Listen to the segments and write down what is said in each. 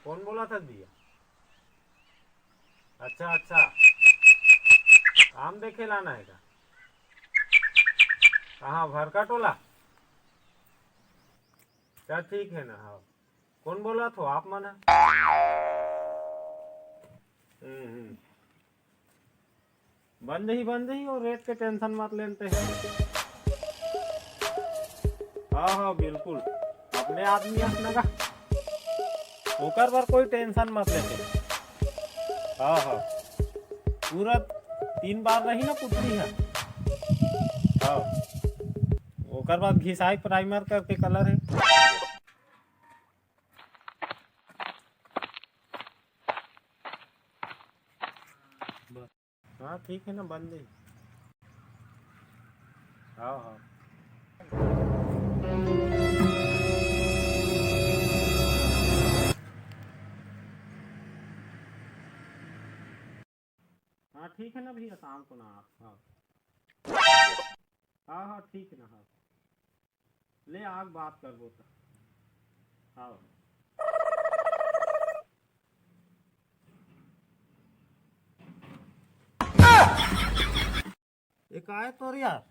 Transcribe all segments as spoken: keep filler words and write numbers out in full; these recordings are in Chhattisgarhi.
कौन बोलत हस भैया? अच्छा, अच्छा, आम देखे लाना हे का? कहाँ, भरका टोला? चल, ठीक हे ना। हाँ, कौन बोलत हो आप मन ह? हम्म, हम्म। बन जही, बन जही, अउ रेट के tension मत लेन ते। हाँ, हाँ, बिल्कुल, अपने आदमी हस ना गा, ओकर बर कोई tension मत ले ते। हाँ, हाँ, पूरा तीन बार रही ना पुतली ह। हाँ, ओकर बाद घिसाई primer करके colour हे। हाँ, ठीक हे ना, बन जही। हाँ, हाँ। हाँ, ठीक हे ना भैया, शाम को ना आप, हाँ। हाँ, हाँ, ठीक हे ना, हाँ। ले, आग बात करबो त। हाँ। ए, का हे तोर यार?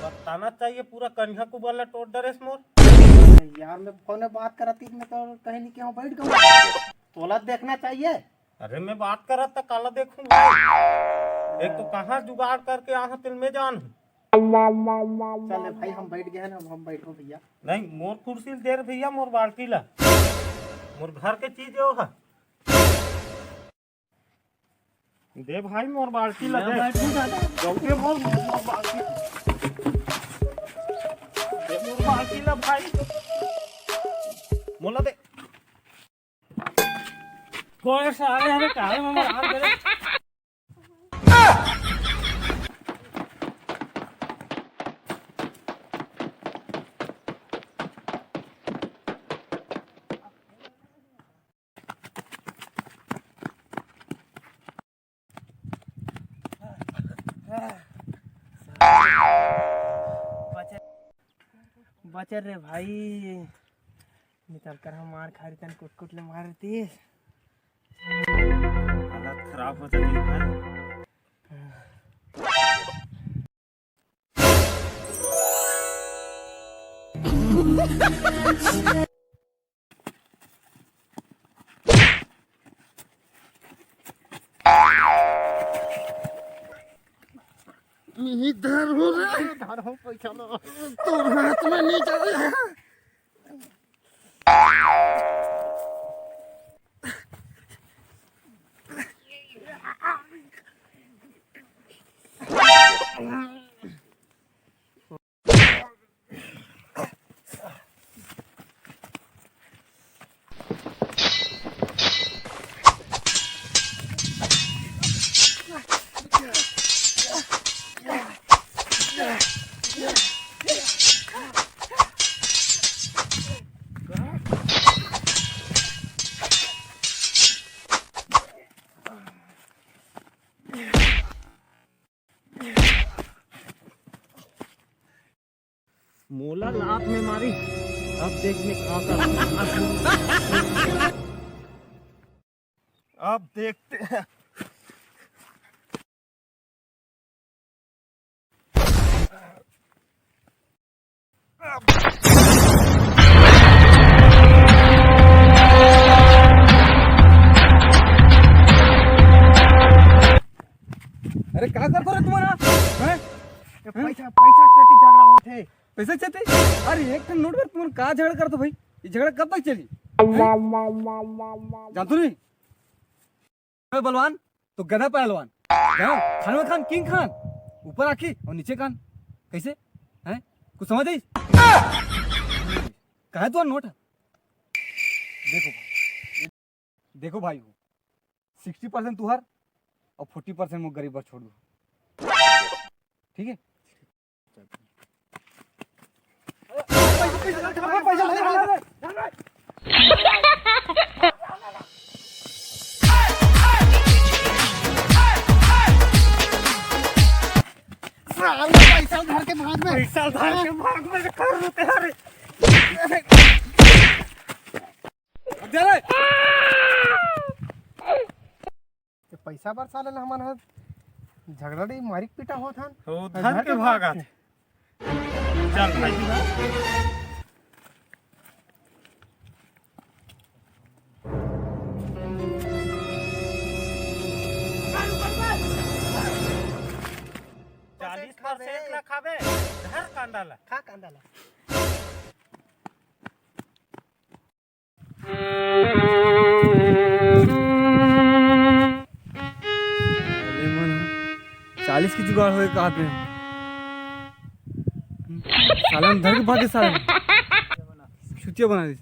बताना चाहिए, पूरा कनिहा कुबर ला टोट डरेस मोर। यार, मैं phone में बात करत ही, मैं तो कहीं नहीं, क्यों बैठ गया? तोला देखना चाहिए। अरे, मैं बात करत त काला देखूं भाई? एक तो कहाँ जुगाड़ करके आहा, तेल में जान। चल भाई, हम बैठ गए हैं, हम, हम बैठो भैया। नहीं, मोर कुर्सी ल दे रे भैया, मोर बाल्टी ला। मोर घर के चीज हे ओहा। दे भाई, मोर बाल्टी ला दे। बैठ जा। जल्दी बोल, मोर बाल्टी। दे मोर बाल्टी ला भाई। मोला दे। कोई सारे हमें काहे में मार दे। बचर रे भाई, निकल कर हम मार खा रही तन कुट कुट ले मार रही। हालत खराब हो जाती है भाई। इधर हो रे। इधर हो, पैसा लो। तोर हाथ में नहीं जाए। मोला लात में मारी, अब देख में का कर। अब देखते हैं। अरे का करत हो रे तुमन? हैं? ए, पैसा, पैसा के सेती झगड़ा होत हे। पैसा के सेती? अरे एक ठन नोट बर तुमन का झगड़ा करत हो भाई? ये झगड़ा कब तक चली? हैं? जानथो नहीं? मैं बलवान तो गधा पहलवान, जानो? खान में खान, किंग खान, ऊपर आँखी और नीचे कान। कैसे? हैं? कुछ समझ आई? कहाँ है तुम्हारा नोट? देखो भाई, देखो भाई, सिक्सटी परसेंट तुहार और फोर्टी परसेंट मैं गरीब पर छोड़ दूँ, ठीक है? साला पैसा उधार के भाग में। पैसा उधार के भाग में कर लो तेरा रे। अब दे रे। पैसा बर साले ल हमन ह झगड़ा नहीं, मारिक पीटा होत हन। ओ, धर के भागत। चल भाई। चालीस परसेंट ला खाबे, धर कांदा ला। खा कांदा ला। अरे मन, चालीस के जुगाड़ होए का हाथ में। साला धर के भागे साला। चुतिया बना दिस।